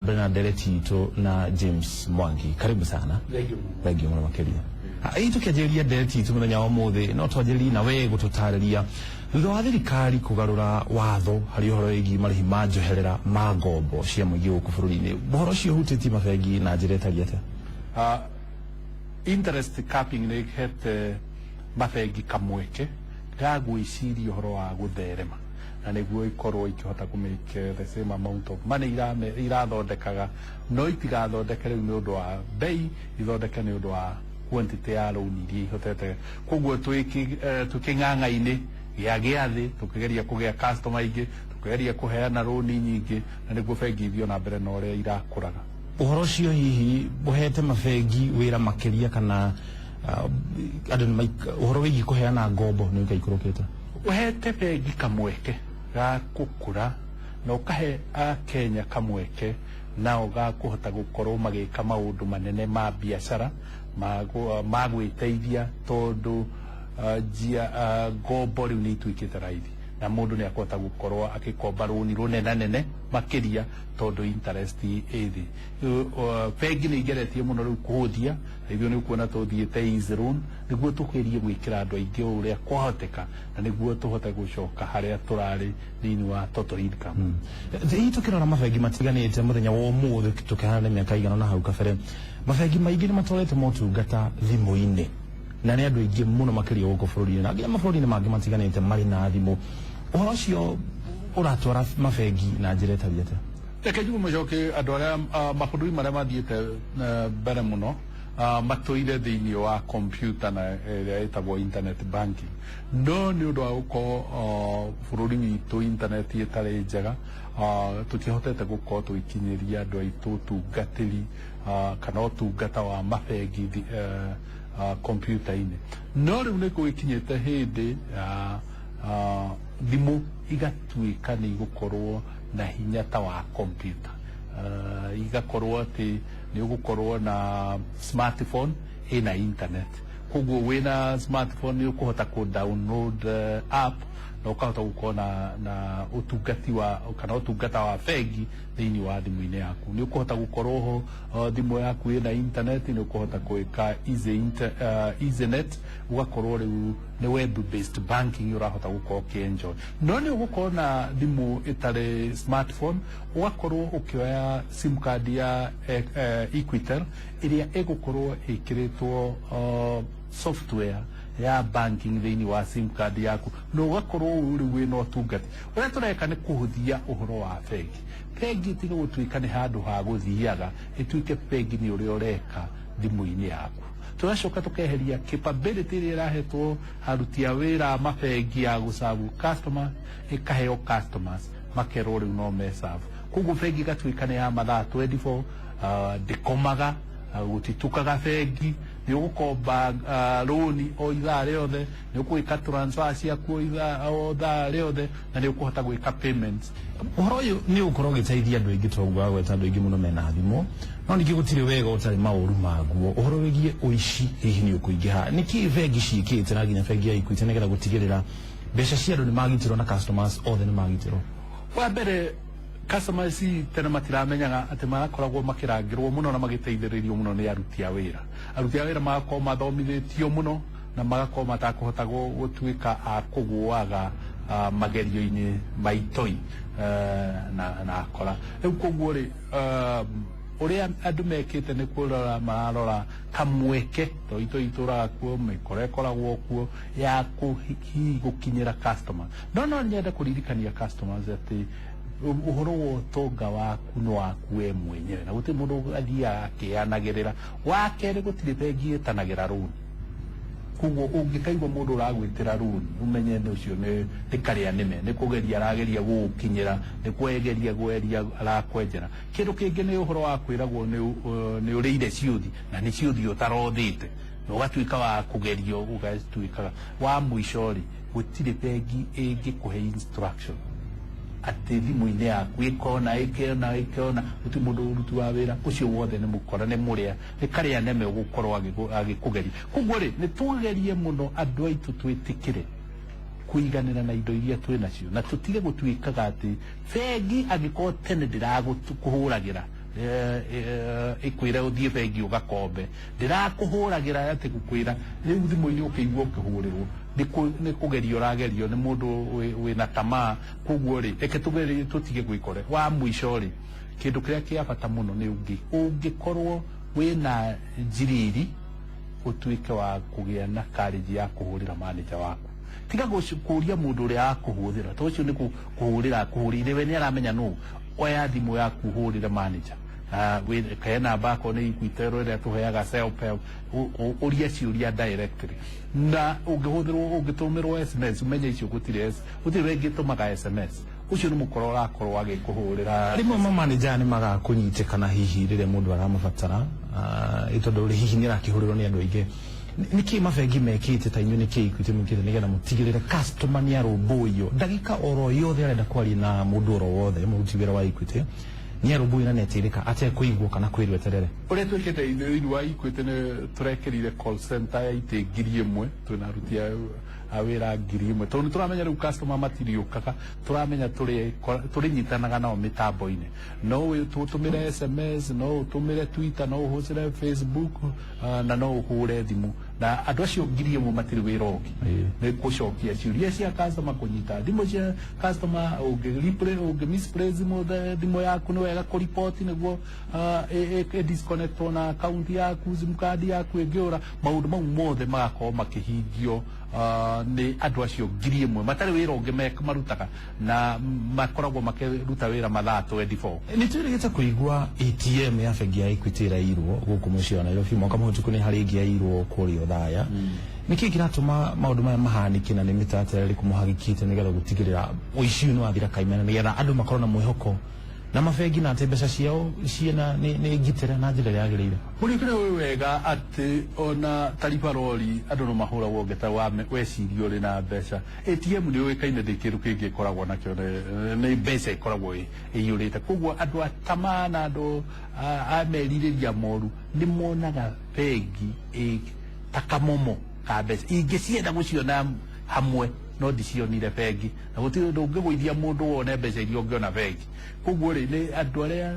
Mbere na ndereti itũ na James Mwangi. Karibu sana. Thank you mũno makĩria. Ĩ tũkĩanjĩrĩria ndereti itũ mũthenya wa ũmũthĩ, no twanjĩrĩrie na we gũtũtarĩria thutha wa thirikari kũgarũra watho harĩ ũhoro wĩgiĩ marĩhi ma njoherera ma ngombo cia mũingĩ gũkũ bũrũri-inĩ, ũhoro ũcio ũhutĩtie mabengi na njĩra ĩtariĩ atĩa? Interest capping nĩ ĩhete mabengi kamweke ga gwĩciria ũhoro wa gũtherema na nĩguo ikorwo ikĩhota kũ make the same amount of money irathondekaga, no itigathondeke rĩu nĩ ũndũ wa bei, ithondeke nĩ ũndũ wa quantity ya loan iria ihotete. Koguo twĩ kĩng'ang'a-inĩ gĩa gĩathĩ, tũkĩgeria kũgĩa customer aingĩ, tũkĩgeria kũheana loan nyingĩ, na nĩguo bengi ithiĩ na mbere na ũrĩa irakũraga. Ũhoro ũcio hihi ũhete mabengi wĩra makĩria, kana andũ nĩ ũhoro wĩgiĩ kũheana ngombo nĩ ũikaikũrũkĩte? Ũhete bengi kamweke ga gũkũra na ũkahe Akenya kamweke nao ga kũhota gũkorwo magĩka maũndũ manene ma biacara ma gwĩteithia, tondũ njia ngombo rĩu nĩ ituĩkĩte raithi na mũndũ nĩ akũhota gũkorwo agĩkomba rũni rũnenanene makĩria tondũ interest ĩ thĩ. Bengi nĩ igeretie mũno rĩu kũhũthia, na ithuĩ nĩ ũkuona tũthiĩte easy loan nĩguo tũgerie gwĩkĩra andũ aingĩ o ũrĩa kwahoteka, na nĩguo tũhote gũcoka harĩa tũrarĩ thĩinĩ wa total income. Hihi tũkĩrora mabengi matiganĩte mũthenya wa ũmũthĩ tũkĩhana na mĩaka igana na hau kabere, mabengi maingĩ nĩ matwarĩte motungata thimũ-inĩ, na nĩ andũ aingĩ mũno makĩria gũkũ bũrũri-inĩ na nginya mabũrũri-inĩ mangĩ matiganĩte marĩ na thimũ. Ũhoro ũcio ũratwara mabengi na njĩra ĩtariĩ atĩa? Reke njuge mũcoke andũ arĩa mabũrũri marĩa mathiĩte mbere mũno matũire thĩinĩ wa computer na ĩrĩa ĩtagwo internet banking, no nĩ ũndũ wa gũkorwo bũrũri witũ internet ĩtarĩ njega, tũtihotete gũkorwo tũgĩkinyĩria andũ aitũ ũtungatĩri kana ũtungata wa mabengi kompiuta-inĩ. No rĩu nĩ gũgĩkinyĩte hĩndĩ thimũ igatuĩka nĩ igũkorwo na hinya ta wa kompiuta, igakorwo atĩ nĩ ũgũkorwo na smartphone ĩna internet. Koguo wĩna smartphone nĩ ũkũhota kũ download app na ũkahota gũkorwo na ũtungati wa kana ũtungata wa bengi thĩinĩ wa thimũ-inĩ yaku. Nĩ ũkũhota gũkorwo ho thimũ yaku ĩna internet, nĩ ũkũhota gwĩka easynet, ũgakorwo rĩu nĩ web based banking ũrahota gũkorwo ũkĩenjoy. No nĩ ũgũkorwo na thimũ ĩtarĩ smartphone, ũgakorwo ũkĩoya sim card ya Equitel ĩrĩa ĩgũkorwo ĩkĩrĩtwo software ya banking thĩinĩ wa sim card yaku, na ũgakorwo rĩu wĩna ũtungati. Ũrĩa tũreka nĩ kũhũthia ũhoro wa bengi. Bengi ĩtige gũtuĩka nĩ handũ ha gũthiaga, ĩtuĩke bengi nĩ ũrĩa ũreka thimũ-inĩ yaku. Tũgacoka tũkeheria capability ĩrĩa ĩrahetwo aruti a wĩra a mabengi ya gũcabu customer, ĩkaheo customers makerwo rĩu no mecabu. Koguo bengi ĩgatuĩka nĩ ya mathaa 24, ndĩkomaga, gũtitukaga. Bengi nĩ ũgũkomba rũni o ithaa rĩothe, nĩ ũgwĩka transfer ciaku o ithaa rĩothe, na nĩ ũkũhota gwĩka payments. Ũhoro ũyũ nĩ ũgũkorwo ũgĩteithia andũ aingĩ, toguo wagweta andũ aingĩ mũno mena thimũ, no ningĩ gũtirĩ wega ũtarĩ maũru maguo. Ũhoro wĩgiĩ ũici hihi nĩ ũkũingĩha? Nĩkĩ bengi ciĩkĩte na nginya bengi ya Equity nĩgetha gũtigĩrĩra mbeca cia andũ nĩ magitĩrwo na customers othe nĩ magitĩrwo? Wa mbere, customers tene matiramenyaga atĩ marakoragwo makĩrangĩrwo mũno na magĩteithĩrĩrio mũno nĩ aruti a wĩra. Aruti a wĩra magakorwo mathomithĩtio mũno na magakorwo matakũhota gũtuĩka a kũgũaga magerio-inĩ ma itoi na akora rĩu. Koguo rĩ, ũrĩa andũ mekĩte nĩ kũrora mararora kamweke to itoi itũraga kuo, mĩkora ĩkoragwo kuo ya hihi gũkinyĩra customer. No nyende kũririkania customers atĩ ũhoro wa ũtonga waku nĩ waku we mwenyewe, na gũtirĩ mũndũ athiaga akĩanagĩrĩra. Wa kerĩ, gũtirĩ bengi ĩtanagĩra rũni. Koguo ũngĩkaigua mũndũ ũragwĩtĩra rũni, ũmenye nĩ ũcio nĩ karĩa nĩme nĩ kũgeria arageria gũgũkinyĩra, nĩ kwegeria gweria arakwenjera. Kĩndũ kĩngĩ nĩ ũhoro wa kwĩragwo nĩ ũrĩire ciũthi, na nĩ ciũthi ũtarothĩte, na ũgatuĩka wa kũgerio ũgatuĩkaga wa mũico. Rĩ, gũtirĩ bengi ĩngĩkũhe instruction atĩ thimũ-inĩ yaku ĩkona ĩkona ĩkona. Gũtirĩ mũndũ ũruti wa wĩra ũcio wothe nĩ mũkora, nĩ mũrĩa, nĩ karĩa neme ũgũkorwo agĩkũgeria. Koguo rĩ, nĩ tũgerie mũno andũ aitũ twĩtĩkĩre kũiganĩra na indo iria twĩ nacio, na tũtige gũtuĩkaga atĩ bengi angĩkorwo tene ndĩragũkũhũragĩra. Ĩkwĩre ũthiĩ bengi ũgakombe. Ndĩrakũhũragĩra atĩ gũkwĩra rĩu thimũ-inĩ ũkĩigua ũkĩhũrĩrwo nĩ kũgerio ũragerio nĩ mũndũ wĩna tamaa. Koguo rĩ, reke tũgerie tũtige gwĩkore wa mũico rĩ, kĩndũ kĩrĩa kĩa bata mũno nĩ ũngĩkorwo wĩna njiriri, ũtuĩke wa kũgĩa na courage ya kũhũrĩra manager waku. Tiga kũria mũndũ ũrĩa akũhũthĩra, to ũcio nĩ kũhũrĩra kũhũrĩire, we nĩ aramenya nũ. Oya thimũ yaku ũhũrĩre manager, kae namba akorwo nĩ Equitel ĩrĩa tũheaga self help, ũrie ciũria directly. Na ũngĩhũthĩrwo, ũngĩtũmĩrwo SMS, ũmenye icio gũtirĩ gũtirĩ bengi ĩtũmaga SMS. Ũcio nĩ mũkora ũrakorwo agĩkũhũrĩra. Rĩmwe mamanĩja nĩ magaga kũnyitĩkana hihi rĩrĩa mũndũ aramabatara, tondũ hihi nĩ arakĩhũrĩrwo nĩ andũ aingĩ. Nĩkĩ mabengi mekĩte ta inyuĩ, nĩkĩ Equity mwĩkĩte nĩgetha mũtigĩrĩre customer nĩ arũmbũiyo ndagĩka oro yothe arenda kwaria na mũndũ oro wothe mũruti wĩra wa Equity, nĩ arũmbũiyo na nĩateithĩka atekũigwo kana kwĩrwo eterere? Ũrĩa twĩkĩte thĩinĩ wa Equity nĩ tũrekĩrire call center ya itĩ 1000. Twĩna aruti a wĩra 1000, tondũ nĩ tũramenya rĩu customer matiriũkaga, tũramenya tũrĩnyitanaga nao mĩtambo-inĩ. No ũtũmĩre SMS, no ũtũmĩre Twitter, no ũhũthĩre Facebook, na no ũhũre thimũ. Na andũ acio 1000 matirĩ wĩra ũngĩ, nĩ gũcokia ciũria cia customer, kũnyita thimũ cia customer. Ũngĩ misplace thimũ yaku, nĩ wega kũripoti nĩguo ĩ disconnectwo na account yaku, SIM card yaku ĩngĩũra. Maũndũ mau mothe magakorwo makĩhingio nĩ andũ acio 1000 matarĩ wĩra ũngĩ marutaga, na makoragwo makĩruta wĩra mathaa 24. Nĩ twĩrĩgĩte kũigua ATM ya bengi ya Equity ĩrairwo gũkũ mũciĩ wa Nairobi. Mwaka mũhĩtũku nĩ harĩ ĩngĩ yairwo kũrĩa Othaya. Nĩkĩ kĩratũma maũndũ maya mahanĩke, na nĩ mĩtaratara ĩrĩkũ mũhagĩkĩte nĩgetha gũtigĩrĩra ũici ũyũ nĩ wathira kaimana, nĩgetha andũ makorwo na mwĩhoko na mabengi na atĩ mbeca ciao ciĩna nĩ ngitĩre na njĩra ĩrĩa yagĩrĩire? Mũrĩkĩre wĩ wega atĩ ona taribarori andũ no mahũragwo ngeta wa weciria ũrĩ na mbeca. ATM nĩ ũĩkaine ndĩ kĩndũ kĩngĩ ĩkoragwo nakĩo, nĩ mbeca ĩkoragwo ĩiyũrĩte. Koguo andũ a tamaa na andũ a merirĩria moru nĩ monaga bengi ĩ ta kamomo ka mbeca, ingĩcienda gũciona hamwe no ndicionire bengi, na gũtirĩ ũndũ ũngĩgũithia mũndũ wone mbeca iria ũngĩona bengi. Koguo rĩ, nĩ andũ arĩa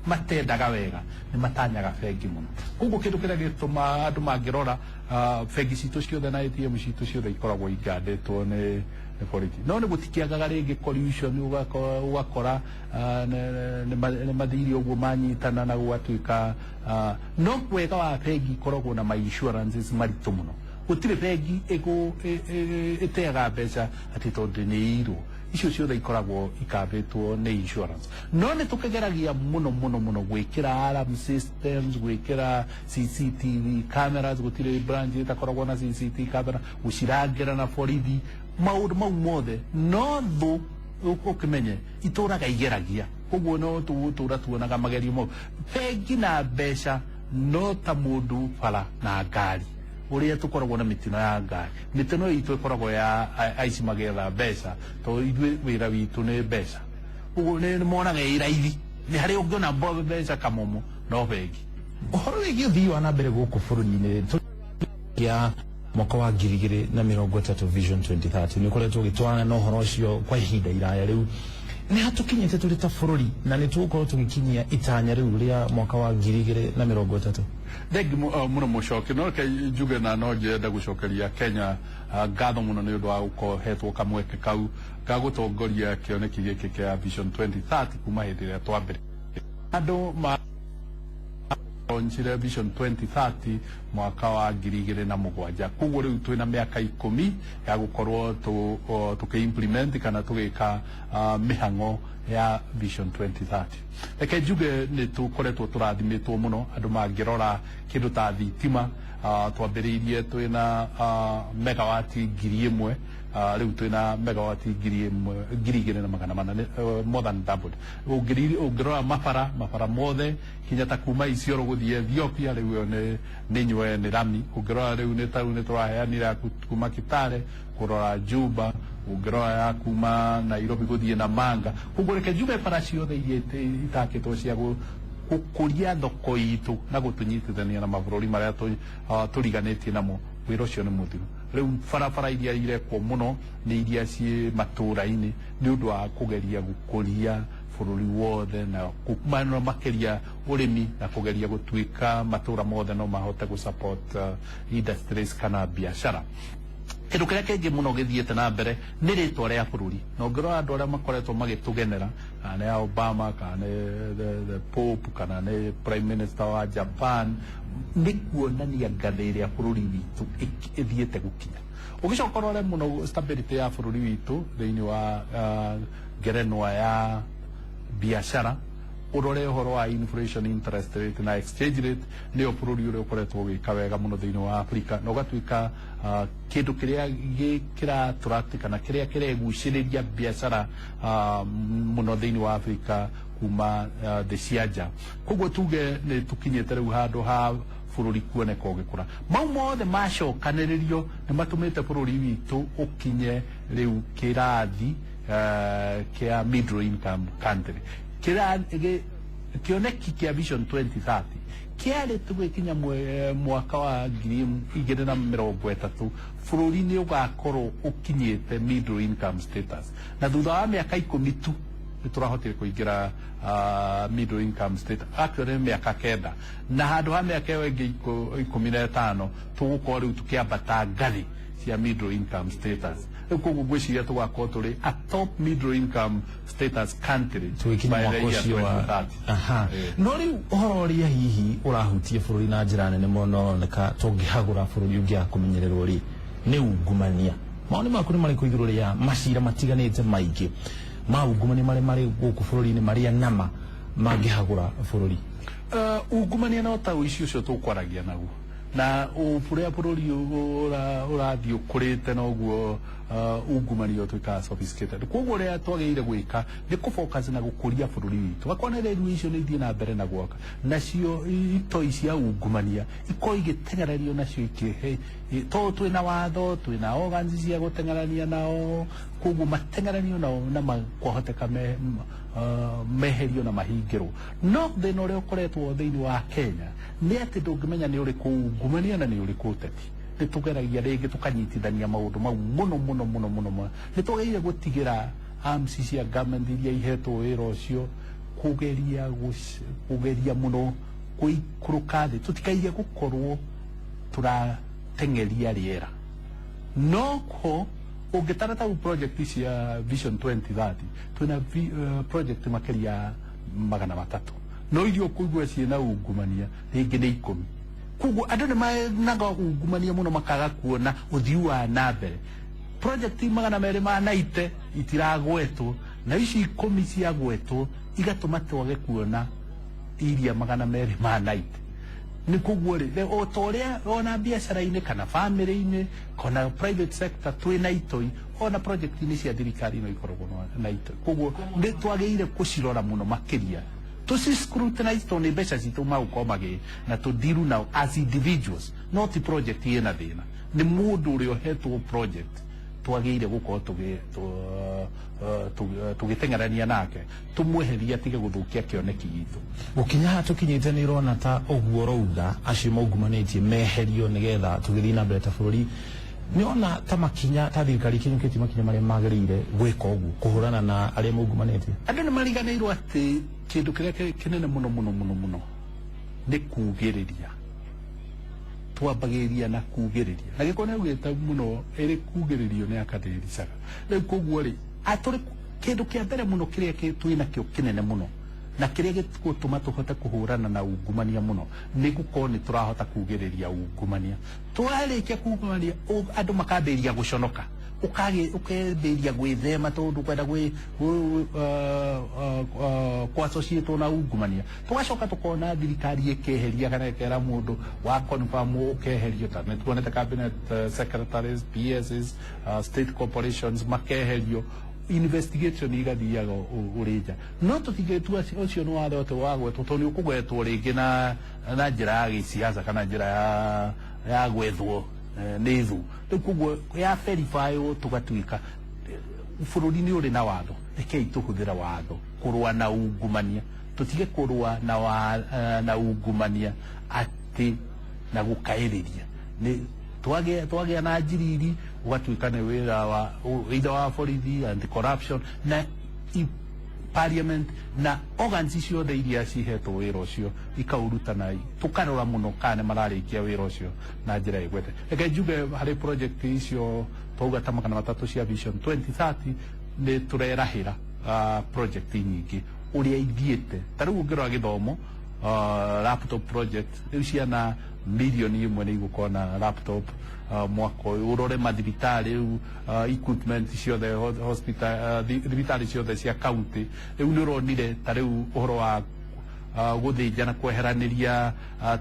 matendaga wega nĩ matanyaga bengi mũno. Koguo kĩndũ kĩrĩa gĩtũma andũ mangĩrora, bengi citũ ciothe na ATM citũ ciothe ikoragwo ingandĩtwo nĩ borithi, no nĩ gũtikĩagaga rĩngĩ collusion, ũgakora nĩ mathire ũguo manyitana na gũgatuĩka. No wega wa bengi ikoragwo na ma insurances maritũ mũno. Gũtirĩ bengi ĩteaga mbeca atĩ tondũ nĩ irwo. Icio ciothe ikoragwo ikambĩtwo nĩ insurance. No nĩ tũkĩgeragia mũno mũno mũno gwĩkĩra alarm systems, gwĩkĩra CCTV cameras. Gũtirĩ branch ĩtakoragwo na CCTV camera, gũcirangĩra na borithi, maũndũ mau mothe. No thũ ũkĩmenye itũraga igeragia, koguo no tũgũtũra tuonaga magerio mau. Bengi na mbeca no ta mũndũ bara na ngari, ũrĩa tũkoragwo na mĩtino ya ngari. Mĩtino itũ ĩkoragwo ya aici magĩetha mbeca, tondũ ithuĩ wĩra witũ nĩ mbeca. Ũguo nĩ monaga ĩ raithi, nĩ harĩa ũngĩona mbeca kamomo no bengi. Ũhoro wĩgiĩ ũthii wa na mbere gũkũ bũrũri-inĩ ya mwaka wa 2030, Vision 2030, nĩ ũkoretwo ũgĩtwarana na ũhoro ũcio kwa ihinda iraya. Rĩu nĩ hatũkinyĩte tũrĩ ta bũrũri, na nĩ tũgũkorwo tũgĩkinyia itanya rĩu rĩa mwaka wa 2030? Thengi mũno mũcoki. No reke njuge na no njenda gũcokeria Kenya ngatho mũno nĩ ũndũ wa gũkorwo hetwo kamweke kau ga gũtongoria kĩoneki gĩkĩ kĩa Vision 2030 kuma hĩndĩ ĩrĩa twambĩrĩirie. Andũ ma launchire Vision 2030 mwaka wa 2007, koguo rĩu twĩna mĩaka 10 ya gũkorwo tũkĩ-implement kana tũgĩka mĩhang'o ya Vision 2030. Reke njuge nĩ tũkoretwo tũrathimĩtwo mũno. Andũ mangĩrora kĩndũ ta thitima, twambĩrĩirie twĩna megawati 1000, rĩu twĩna megawati 1000, 2400, more than doubled. Ũngĩrora mabara mothe kinya ta kuma Isiolo gũthiĩ Ethiopia, rĩu ĩyo nĩ nywe nĩ rami. Ũngĩrora rĩu nĩ tarĩu nĩ tũraheanire ya kuma Kitale kũrora Juba, ũngĩrora ya kuma Nairobi gũthiĩ Namanga. Koguo reke njuge bara ciothe iria itakĩtwo cia gũkũria thoko itũ na gũtũnyitithania na mabũrũri marĩa tũriganĩtie namo, wĩra ũcio nĩ mũthiru. Rĩu barabara iria irekwo mũno nĩ iria ciĩ matũra-inĩ nĩ ũndũ wa kũgeria gũkũria bũrũri wothe na kumana makĩria ũrĩmi na kũgeria gũtuĩka matũra mothe no mahote gũ support industries kana biacara. Kĩndũ kĩrĩa kĩngĩ mũno gĩthiĩte na mbere nĩ rĩtwa rĩa bũrũri, na ũngĩrora andũ arĩa makoretwo magĩtũgenera, kana nĩ Obama, kana nĩ the Pope, kana nĩ Prime Minister wa Japan, nĩ kuonania ngathĩ ĩrĩa bũrũri witũ ĩthiĩte gũkinya. Ũgĩcoka ũrore mũno stability ya bũrũri witũ thĩinĩ wa ngerenwa ya biacara, urore ũhoro wa inflation, interest rate na exchange rate, nĩyo bũrũri ũrĩa ũkoretwo ũgĩka wega mũno thĩinĩ wa Africa, na ũgatuĩka kĩndũ kĩrĩa kĩratũrati kana kĩrĩa kĩregucĩrĩria biacara mũno thĩinĩ wa Africa kuma thĩ cia nja. Koguo tuge nĩ tũkinyĩte rĩu handũ ha bũrũri kuoneka ũgĩkũra. Mau mothe macokanĩrĩrio nĩ matũmĩte bũrũri witũ ũkinye rĩu kĩrathi kĩa middle income country. Kĩoneki kĩa Vision 2030 kĩarĩ tũgĩkinya mwaka wa 2030 bũrũri nĩ ũgakorwo ũkinyĩte middle income status, na thutha wa mĩaka 10 tu nĩ tũrahotire kũingĩra middle income status, actually mĩaka 9, na handũ ha mĩaka ĩyo ĩngĩ 15 tũgũkorwo rĩu tũkĩambata ngathĩ cia middle income status. Rĩu koguo ngwĩciria tũgakorwo tũrĩ a top middle income status country tũgĩkinya mwaka ũcio wa aha. No rĩu ũhoro ũrĩa hihi ũrahutia bũrũri na njĩra nene mũno ũroneka tũngĩhagũra bũrũri ũngĩaga kũmenyererwo rĩ nĩ ungumania. Maoni maku nĩ marĩkũ igũrũ rĩa macira matiganĩte maingĩ ma ungumania marĩa marĩ gũkũ bũrũri-inĩ, marĩa nama mangĩhagũra bũrũri? Ungumania no ta ũici ũcio tũkwaragia naguo, na ũrĩa bũrũri ũrathiĩ ũkũrĩte noguo ungumania ũtuĩkaga sophisticated. Koguo ũrĩa twagĩrĩire gwĩka nĩ kũ-focus na gũkũria bũrũri witũ. Akorwo nĩ rĩu icio nĩ ithiĩ na mbere na gwaka, nacio itoi cia ungumania ikorwo igĩteng'ererio nacio ikĩhe, tondũ twĩna watho, twĩna organs cia gũteng'erania nao, koguo mateng'eranio nao na kwahoteka meherio na mahingĩrwo. No thĩna ũrĩa ũkoretwo thĩinĩ wa Kenya nĩ atĩ ndũngĩmenya nĩ ũrĩkũ ungumania na nĩ ũrĩkũ ũteti. Nĩ tũgeragia rĩngĩ tũkanyitithania maũndũ mau mũno mũno mũno mũno mũno. Nĩ twagĩrĩire gũtigĩra arms cia government iria ihetwo wĩra ũcio kũgeria mũno kũikũrũka thĩ, tũtikaige gũkorwo tũrateng'eria rĩera. No ko ũngĩtara ta project cia Vision 2030 twĩna project makĩria 300, no iria ũkũigua ciĩna ungumania rĩngĩ nĩ 10. Koguo andũ nĩ menaga ungumania mũno makaga kuona ũthiu wa na mbere. Project 290 itiragwetwo, na ici 10 ciagwetwo igatũma twage kuona iria 290. Nĩ koguo rĩ, o ta ũrĩa ona biacara-inĩ kana family-inĩ kana private sector twĩna itoi, ona project-inĩ cia thirikari no ikoragwo na itoi. Koguo nĩ twagĩrĩire kũcirora mũno makĩria, tũci scrutinize, tondũ nĩ mbeca citũ magũkorwo magĩ na tũdiru nao as individuals, not project ĩna thĩna, nĩ mũndũ ũrĩa ũhetwo project twagĩrĩire gũkorwo tũgĩteng'erania nake, tũmweherie atige gũthũkia kĩoneki gitũ. Gũkinya haha tũkinyĩte nĩ ũrona ta ũguo ũrauga acio maungumanĩtie meherio nĩgetha tũgĩthiĩ na mbere ta bũrũri, nĩ ona ta makinya ta thirikari ikinyũkĩtie makinya marĩa magĩrĩire gwĩka ũguo kũhũrana na arĩa maungumanĩtie? Andũ nĩ mariganĩirwo atĩ kĩndũ kĩrĩa kĩnene mũno mũno mũno mũno nĩ kugĩrĩria. Twambagĩrĩria na kugĩrĩria, na gĩko nĩ augĩte mũno ĩrĩ kugĩrĩrio nĩ akadĩricaga. Rĩu koguo rĩ, atũrĩ kĩndũ kĩa mbere mũno kĩrĩa twĩnakĩo kĩnene mũno na kĩrĩa gĩgũtũma tũhote kũhũrana na ungumania mũno nĩ gũkorwo nĩ tũrahota kugĩrĩria ungumania. Twarĩkia kugĩrĩria, andũ makambĩrĩria gũconoka, ũkambĩrĩria gwĩthema tondũ kwenda kũ-associate na ungumania. Tũgacoka tũkona thirikari ĩkĩeheria kana ĩkera mũndũ wa confirm ũkeherio, ta nĩ tuonete cabinet secretaries, PSs, state corporations makeherio, investigation igathiaga ũrĩ nja. No tũtingĩtua ũcio nĩ watho atĩ wagwetwo, tondũ nĩ ũkũgwetwo rĩngĩ na njĩra ya gĩsiasa kana njĩra ya gwethwo nĩ thũ. Rĩu koguo ya verify tũgatuĩka bũrũri nĩ ũrĩ na watho, rekei tũhũthĩre watho kũrũa na ungumania, tũtige kũrũa na ungumania atĩ na gũkaĩrĩria. Nĩ twagĩa na njiriri ũgatuĩka nĩ wĩra wa either wa borithi, anti corruption na Parliament na organs ciothe iria cihetwo wĩra ũcio ikauruta na tũkarora mũno kana nĩ mararĩkia wĩra ũcio na njĩra ĩgwete. Reke njuge harĩ project icio twauga ta 300 cia Vision 2030 nĩ tũrerahĩra project nyingĩ ũrĩa ithiĩte. Ta rĩu ũngĩrora gĩthomo, laptop project, rĩu ciana 1 million nĩ igũkorwo na laptop mwaka ũyũ. Ũrore mathibitarĩ rĩu, equipment ciothe hospital, thibitarĩ ciothe cia county rĩu nĩ ũronire ta rĩu ũhoro wa gũthĩnja na kweheranĩria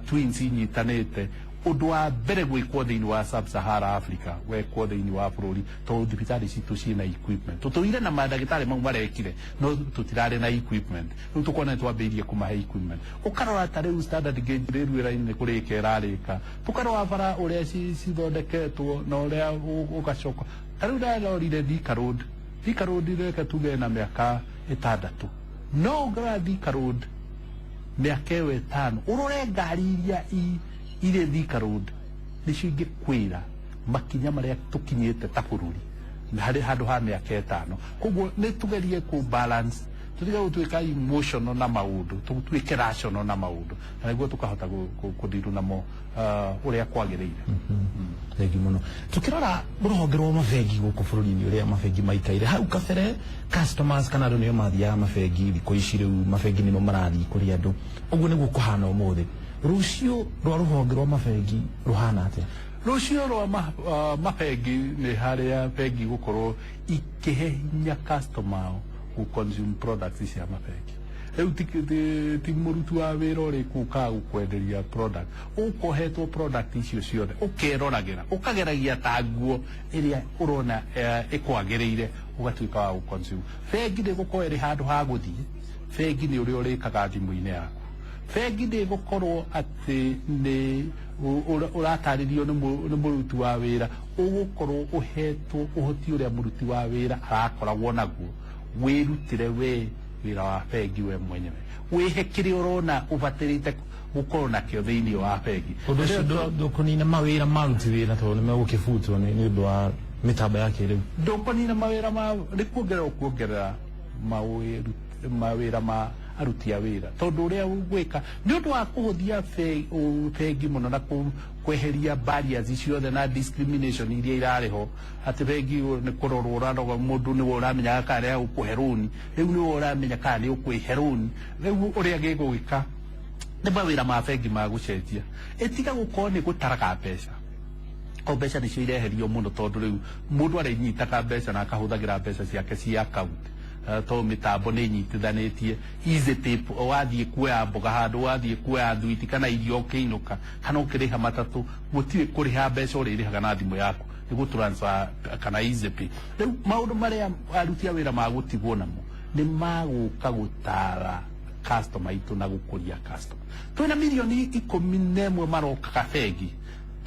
twins inyitanĩte, ũndũ wa mbere gwĩkwo thĩinĩ wa Sub-Sahara Africa wekwo thĩinĩ wa bũrũri, tondũ thibitarĩ citũ ciĩna equipment. Tũtũire na mandagĩtarĩ mau marekire, no tũtirarĩ na equipment. Rĩu tũkona nĩ twambĩrĩirie kũmahe equipment. Ũkarora ta rĩu standard gauge railway line nĩ kũrĩka ĩrarĩka, tũkarora bara ũrĩa cithondeketwo na ũrĩa ũgacoka. Ta rĩu ndarorire Thika Road. Thika Road, reke tuge na mĩaka 6, no ũngĩrora Thika Road mĩaka ĩyo 5, ũrore ngari iria irĩ Thika Road, nĩcio ingĩkwĩra makinya marĩa tũkinyĩte ta bũrũri harĩ handũ ha mĩaka 5. Koguo nĩ tũgerie kũ balance, tũtige gũtuĩka emotional na maũndũ, tũtuĩke rational na maũndũ, na nĩguo tũkahota kũndiru namo ũrĩa kwagĩrĩire. Thengi muno. Tukirora rũhonge rwa mabengi gũkũ bũrũri-inĩ, ũrĩa mabengi maikaire hau kabere, customers kana andũ nĩo mathiaga mabengi, thikũ ici rĩu mabengi nĩmo marathiĩ kũrĩ andũ. Ũguo nĩguo kũhana ũmũthĩ. Rũciũ rwa rũhonge rwa mabengi rũhana atĩa? Rũciũ rwa mabengi nĩ harĩa bengi gũkorwo ikĩhe hinya customer ao gũ consume products cia mabengi. Rĩu ti mũruti wa wĩra ũrĩ kũkaga gũkwenderia product, ũkohetwo product icio ciothe, ũkeroragĩra, ũkageragia ta nguo ĩrĩa ũrona ĩkwagĩrĩire, ũgatuĩka wa gũ consume. Bengi ndĩgũkorwo ĩrĩ handũ ha gũthiĩ. Bengi nĩ ũrĩa ũrĩkaga thimũ-inĩ yaku. Bengi ndĩgũkorwo atĩ nĩ ũratarĩrio nĩ mũruti wa wĩra. Ũgũkorwo ũhetwo ũhoti ũrĩa mũruti wa wĩra arakoragwo naguo, wĩrutĩre we wĩra wa bengi we mwenyewe, wĩhe kĩrĩa ũrona ũbatĩrĩte gũkorwo nakĩo thĩinĩ wa bengi. Ũndũ ũcio ndũkũnina mawĩra ma aruti wĩra, tondũ nĩ megũkĩbutwo nĩ ũndũ wa mĩtambo ya kĩrĩu? Ndũkũnina mawĩra ma, nĩ kuongerera ũkuongerera mawĩra ma aruti a wĩra, tondũ ũrĩa ũgwĩka nĩ ũndũ wa kũhũthia bengi mũno na kweheria barriers ciothe na discrimination iria irarĩ ho, atĩ bengi nĩ kũrorwo ũrarorwo mũndũ nĩwe ũramenyaga kana nĩ agũkũhe rũni, rĩu nĩwe ũramenya kana nĩ ũkwĩhe rũni. Rĩu ũrĩa gĩgũgĩka nĩ mawĩra ma bengi ma gũcenjia, ĩtiga gũkorwo nĩ gũtaraga mbeca, o mbeca nĩcio ireherio mũno, tondũ rĩu mũndũ arĩnyitaga mbeca na akahũthagĩra mbeca ciake cia account, tondũ mĩtambo nĩ ĩnyitithanĩtie. Easy tap, wathiĩ kuoya mboga handũ, wathiĩ kuoya thwiti kana irio, ũkĩinũka kana ũkĩrĩha matatũ, gũtirĩ kũrĩha mbeca, ũrĩrĩhaga na thimũ yaku nĩ gũ transfer kana easy pay. Rĩu maũndũ marĩa aruti a wĩra magũtigwo namo nĩ magũka gũtara customer itũ na gũkũria customer. Twĩna 11 million marokaga bengi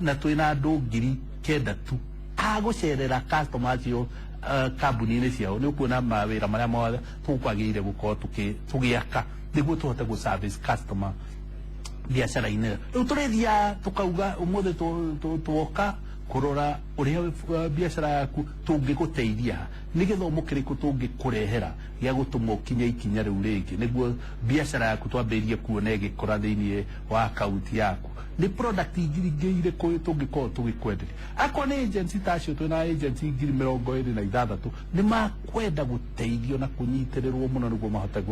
na twĩna andũ 9,000 tu agũcerera customer acio kambuni-inĩ ciao. Nĩ ũkuona mawĩra marĩa mothe tũkwagĩrĩire gũkorwo tũgĩaka nĩguo tũhote gũ service customer biacara-inĩ. Rĩu tũrĩthiaga tũkauga ũmũthĩ tuoka kũrora ũrĩa biacara yaku tũngĩgũteithia, nĩ gĩthomo kĩrĩkũ tũngĩkũrehera gĩa gũtũma ũkinye ikinya rĩu rĩngĩ, nĩguo biacara yaku twambĩrĩrie kuona ĩgĩkũra thĩinĩ wa akaunti yaku, nĩ product ingĩ irĩkũ tũngĩkorwo tũgĩkwenderia. Akorwo nĩ agency ta acio, twĩna agency 26,000, nĩ makwenda gũteithio na kũnyitĩrĩrwo mũno nĩguo mahote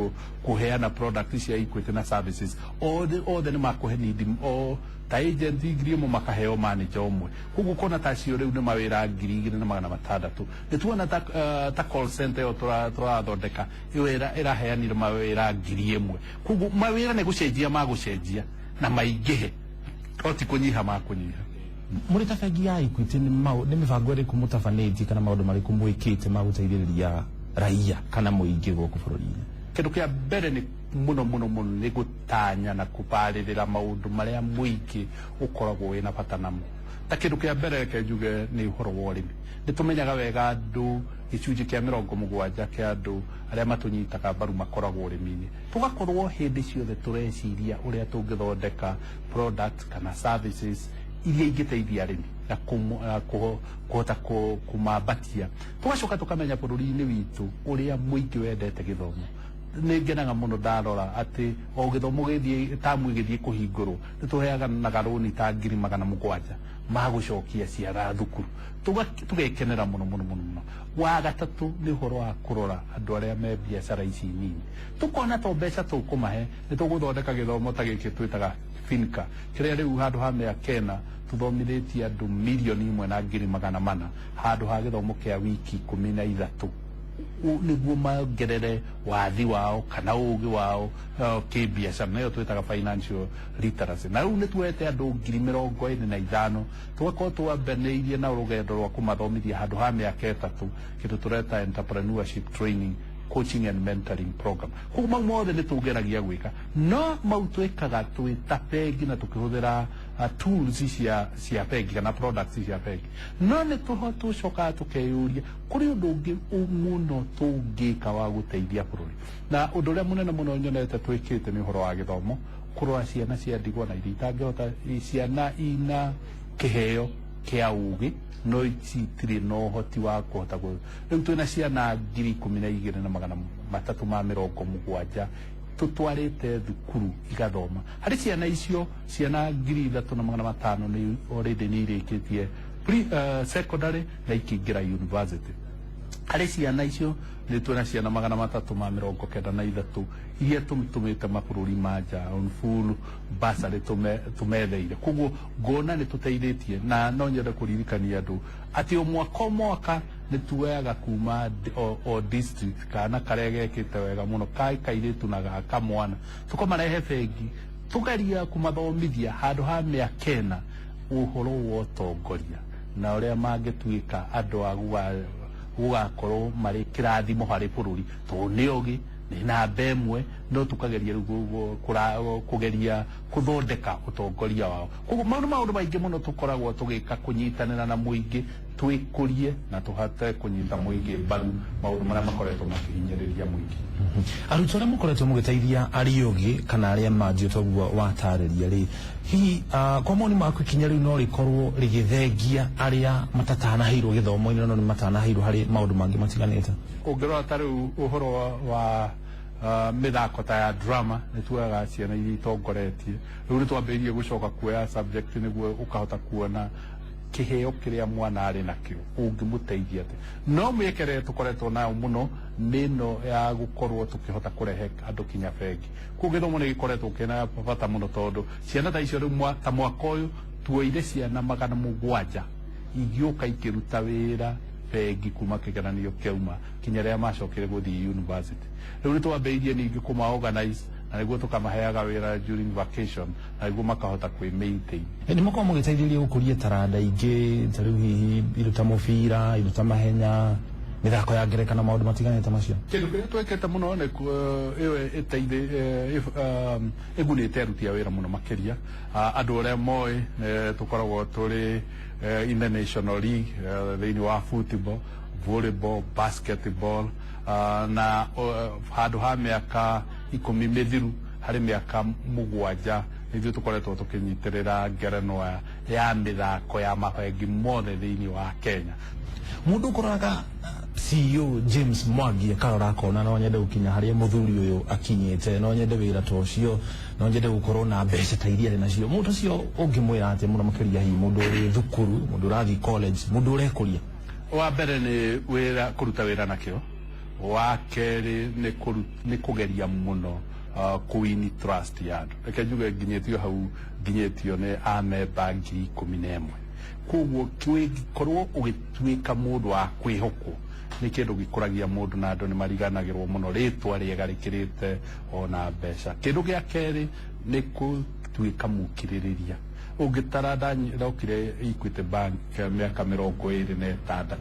kũheana product cia Equity na services. Othe othe nĩ makũhe need o ta agent 1,000 makaheo manager ũmwe. Koguo kona ta acio rĩu nĩ mawĩra 2,600. Nĩ tuona ta call center ĩyo tũrathondeka, ĩyo ĩraheanire mawĩra 1,000. Koguo mawĩra nĩ gũcenjia magũcenjia na maingĩhe, o ti kũnyiha makũnyiha. Mũrĩ ta bengi ya Equity, nĩ mĩbango ĩrĩkũ mũtabanĩtie kana maũndũ marĩkũ mwĩkĩte ma gũteithĩrĩria raia kana mũingĩ gũkũ bũrũri-inĩ? Kĩndũ kĩa mbere nĩ mũno mũno mũno nĩ gũtanya na kũbarĩrĩra maũndũ marĩa mũingĩ ũkoragwo wĩna bata namo. Ta kĩndũ kĩa mbere, reke njuge nĩ ũhoro wa ũrĩmi. Nĩ tũmenyaga wega andũ 70% kĩa andũ arĩa matũnyitaga mbaru makoragwo ũrĩmi-inĩ. Tũgakorwo hĩndĩ ciothe tũreciria ũrĩa tũngĩthondeka product kana services iria ingĩteithia arĩmi na kũhota kũmambatia. Tũgacoka tũkamenya bũrũri-inĩ witũ ũrĩa mũingĩ wendete gĩthomo. Nĩ ngenaga mũno ndarora atĩ o gĩthomo gĩthiĩ tamu ĩgĩthiĩ kũhingũrwo, nĩ tũheanaga rũni ta 700,000 ma gũcokia ciana thukuru. Tugekenera mũno mũno mũno mũno. Wa gatatũ nĩ ũhoro wa kũrora andũ arĩa me biacara ici nini, tukona to mbeca tũkũmahe, nĩ tũgũthondeka gĩthomo ta gĩkĩ twĩtaga Finca, kĩrĩa rĩu handũ ha mĩaka 4 tũthomithĩtie andũ 1,100,400 handũ ha gĩthomo kĩa wiki 13, nĩguo mongerere wathi wao kana ũgĩ wao kĩbiacara, nayo twĩtaga financial literacy. Na rĩu nĩ tuoete andũ 45,000, tũgakorwo twambanĩirie na rũgendo rwa kũmathomithia handũ ha mĩaka 3, kĩndũ tũreta entrepreneurship training, coaching and mentoring program. Koguo mau mothe nĩ tũgeragia gwĩka, no mau twĩkaga twĩ ta bengi na tũkĩhũthĩra tools cia bengi kana products cia bengi. No nĩ tũcokaga tũkeyũria kũrĩ ũndũ ũngĩ mũno tũngĩka wa gũteithia bũrũri. Na ũndũ ũrĩa mũnene mũno nyonete twĩkĩte nĩ ũhoro wa gĩthomo, kũrora ciana cia ndigwa na iria itangĩhota, ciana ina kĩheo kĩa ũgĩ no citirĩ na ũhoti wa kũhota. Rĩu twĩna ciana 12,370 tũtwarĩte thukuru igathoma. Harĩ ciana icio, ciana 3,500 nĩ already nĩ irĩkĩtie pre secondary na ikĩingĩra university. Harĩ ciana icio nĩ twĩna ciana 393 iria tũtũmĩte mabũrũri ma nja on full bursary tũmetheire. Koguo ngona nĩ tũteithĩtie, na no nyende kũririkania andũ atĩ o mwaka o mwaka nĩ tuoyaga kuma o district kana karĩa gekĩte wega mũno ka kairĩtu na ga kamwana, tũkamarehe bengi, tũgeria kũmathomithia handũ ha mĩaka 4 ũhoro wa ũtongoria na ũrĩa mangĩtuĩka andũ a gũgakorwo marĩ kĩrathimo harĩ bũrũri, tondũ nĩ ogĩ, nĩ namba ĩmwe, no tũkageria rĩu kũgeria kũthondeka ũtongoria wao. Koguo mau nĩ maũndũ maingĩ mũno tũkoragwo tũgĩka kũnyitanĩra na mũingĩ, twĩkũrie na tũhote kũnyita mũingĩ mbaru maũndũ marĩa makoretwo makĩhinyĩrĩria mũingĩ. Arutwo arĩa mũkoretwo mũgĩteithia ariũgĩ kana arĩa manjio toguo watarĩria rĩ, hihi kwa moni maku ikinya rĩu no rĩkorwo rĩgĩthengia arĩa matatanaheirwo gĩthomo-inĩ, no nĩ matanaheirwo harĩ maũndũ mangĩ matiganĩte? Ũngĩrora ta rĩu ũhoro wa mĩthako ta ya drama, nĩ tuoyaga ciana iria itongoretie. Rĩu nĩ twambĩrĩirie gũcoka kuoya subject nĩguo ũkahota kuona kĩheo kĩrĩa mwana arĩ nakĩo ũngĩmũteithia atĩa. No mĩeke ĩrĩa tũkoretwo nayo mũno nĩ ĩno ya gũkorwo tũkĩhota kũrehe andũ kinya bengi. Koguo gĩthomo nĩ gĩkoretwo kĩna bata mũno, tondũ ciana ta icio rĩu ta mwaka ũyũ tuoire ciana 700 igĩũka ikĩruta wĩra bengi kuma kĩgeranio kĩauma kinya rĩrĩa macokire gũthiĩ university. Rĩu nĩ twambĩrĩirie ningĩ kũma organize na nĩguo tũkamaheaga wĩra during vacation na nĩguo makahota kwĩ maintain. Nĩ mũkorwo mũgĩteithĩrĩria gũkũria taranda ingĩ, ta rĩu hihi indo ta mũbira, indo ta mahenya, mĩthako ya ngerekano, maũndũ matiganĩte macio? Kĩndũ kĩrĩa twĩkĩte mũno nĩ ĩyo ĩgunĩte aruti a wĩra mũno makĩria. Andũ arĩa moĩ, tũkoragwo tũrĩ in the national league thĩinĩ wa football, volleyball, basketball, na handũ ha mĩaka 10 mĩthiru, harĩ mĩaka 7 ithuĩ tũkoretwo tũkĩnyitĩrĩra ngerenwa ya mĩthako ya mabengi mothe thĩinĩ wa Kenya. Mũndũ ũkoraga CEO James Mwangi akarora akona no nyende gũkinya harĩa mũthuri ũyũ akinyĩte, no nyende wĩra ta ũcio, no nyende gũkorwo na mbeca ta iria arĩ nacio, mũndũ ũcio ũngĩmwĩra atĩa mũno makĩria, hihi mũndũ ũrĩ thukuru, mũndũ ũrathiĩ college, mũndũ ũrekũria? Wa mbere nĩ wĩra, kũruta wĩra nakĩo. Wa kerĩ nĩ kũgeria mũno kũwini trust ya andũ. Reke njuge nginyĩtio hau nginyĩtio nĩ amemba 11,000. Koguo korwo ũgĩtuĩka mũndũ wa kwĩhokwo nĩ kĩndũ gĩkũragia mũndũ, na andũ nĩ mariganagĩrwo mũno, rĩtwa rĩega rĩkĩrĩte ona mbeca. Kĩndũ gĩa kerĩ nĩ gũtuĩka mũkirĩrĩria. Ũngĩtara ndokire Equity Bank mĩaka 26,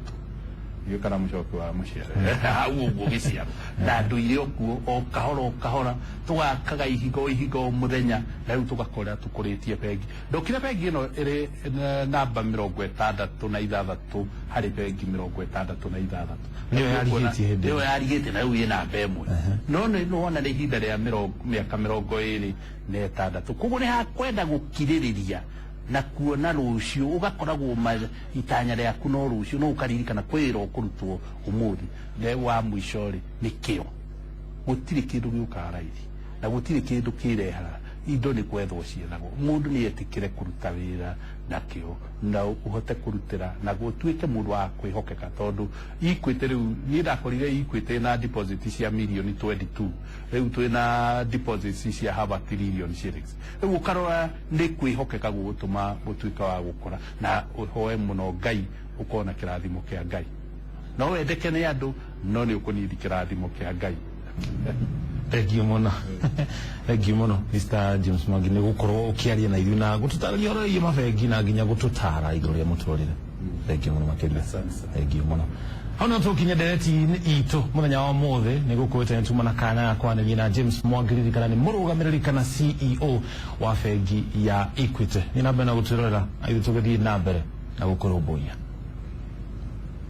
ndiũĩ kana mũcoki wa mũciaro hau ũguo gĩciaro, na ndũire okuo o kahora o kahora, tũgakaga ihiga o ihiga o mũthenya, na rĩu tũgakora tũkũrĩtie bengi. Ndokire bengi ĩno ĩrĩ namba 66 harĩ bengi 66. Nĩyo yarigĩtie hĩndĩ ĩyo yarigĩtie, na rĩu ĩ namba 1. No nĩ wona nĩ ihinda rĩa mĩaka 26. Koguo nĩ hakwenda gũkirĩrĩria na kuona rũciũ, ũgakoragwo itanya rĩaku no rũciũ, no ũkaririkana kwĩ wĩra ũkũrutwo ũmũthĩ. Wa mũico rĩ nĩ kĩo. Gũtirĩ kĩndũ gĩũkaga raithi na gũtirĩ kĩndũ kĩrehaga. Indo nĩ gwethwo ciethagwo. Mũndũ nĩ etĩkĩre kũruta wĩra na kĩo na ũhote kũrutĩra na gũtuĩke mũndũ wa kwĩhokeka, tondũ Equity rĩu niĩ ndakorire Equity na deposit cia mirioni 22, rĩu twĩna deposits cia half a trillion shillings. Rĩu ũkarora nĩ kwĩhokeka gũgũtũma ũtuĩke wa gũkũra, na ũhoe mũno Ngai ũkona kĩrathimo kĩa Ngai. No wendeke nĩ andũ, no nĩ ũkũnidi kĩrathimo kĩa Ngai. Thengiũ mũno, thengiũ mũno, Mr James Mwangi, nĩ gũkorwo ũkĩaria na ithuĩ na gũtũtarĩria ũhoro wĩgiĩ mabengi na nginya gũtũtara igũrũ rĩa mũtũrĩre. Thengiũ mũno makĩria. Thengiũ mũno. Hau no tũkinye ndereti-inĩ itũ mũthenya wa ũmũthĩ. Nĩ gũkũĩte nĩ tuma na kanya ga kwaranĩria na James Mwangi. Ririkana nĩ mũrũgamĩrĩri kana CEO wa bengi ya Equity. Nĩ na mbere na gũtwĩrorera ithuĩ tũgĩthiĩ na mbere na gũkũrũmbũiya.